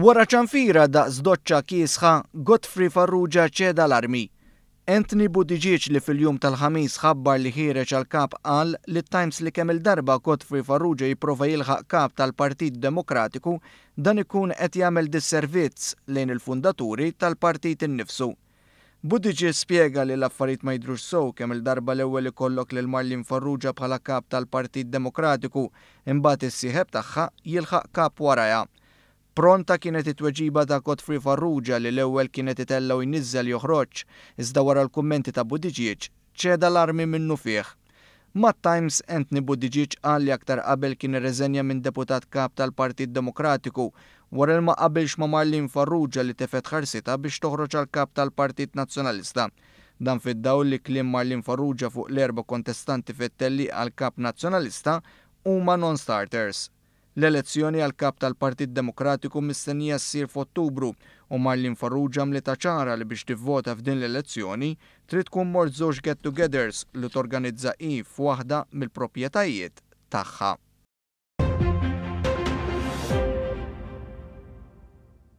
Wara ċanfira daqs doċċa kiesħa, Godfrey Farrugia ċeda l-armi. Anthony Buttigieg li fil-jum tal-Ħamis ħabbar li ħiereġ għal kap qal lit-Times li kemm-il darba Godfrey Farrugia jipprova jilħaq kap tal-Partit Demokratiku dan ikun qed jagħmel disservizz lejn il-fundaturi tal-partit innifsu. Buttigieg spjega li l-affarijiet ma jidhrux sew kemm-il darba l-ewwel ikollok lil Marlene Farrugia bħala kap tal-Partit Demokratiku imbagħad is-sieħeb tagħha jilħaq kap warajha. Pronta kienet it-tweġiba ta' Godfrey Farrugia li l-ewwel kien qed itella' u jniżżel joħroġ, iżda wara l-kummenti ta' Buttigieg, ċeda l-armi minnufih. Mat-Times, Anthony Buttigieg qal li aktar qabel kien irreżenja minn deputat kap tal-Partit Demokratiku wara li ma qabilx ma' Marlene Farrugia li tefgħet ħarsitha biex toħroġ għal kap tal-Partit Nazzjonalista. Dan fid-dawl li kliem Marlene Farrugia fuq l-erba' kontestanti fit-tellieqa għal kap Nazzjonalista huma non-starters. L-elezzjoni għal kap tal-Partit Demokratiku mistennija ssir f'Ottubru u Marlene Farrugia għamlitha ċara li biex tivvota f'din l-elezzjoni trid tkun mort żewġ get-togethers li torganizza hi f'waħda mill-proprjetajiet tagħha.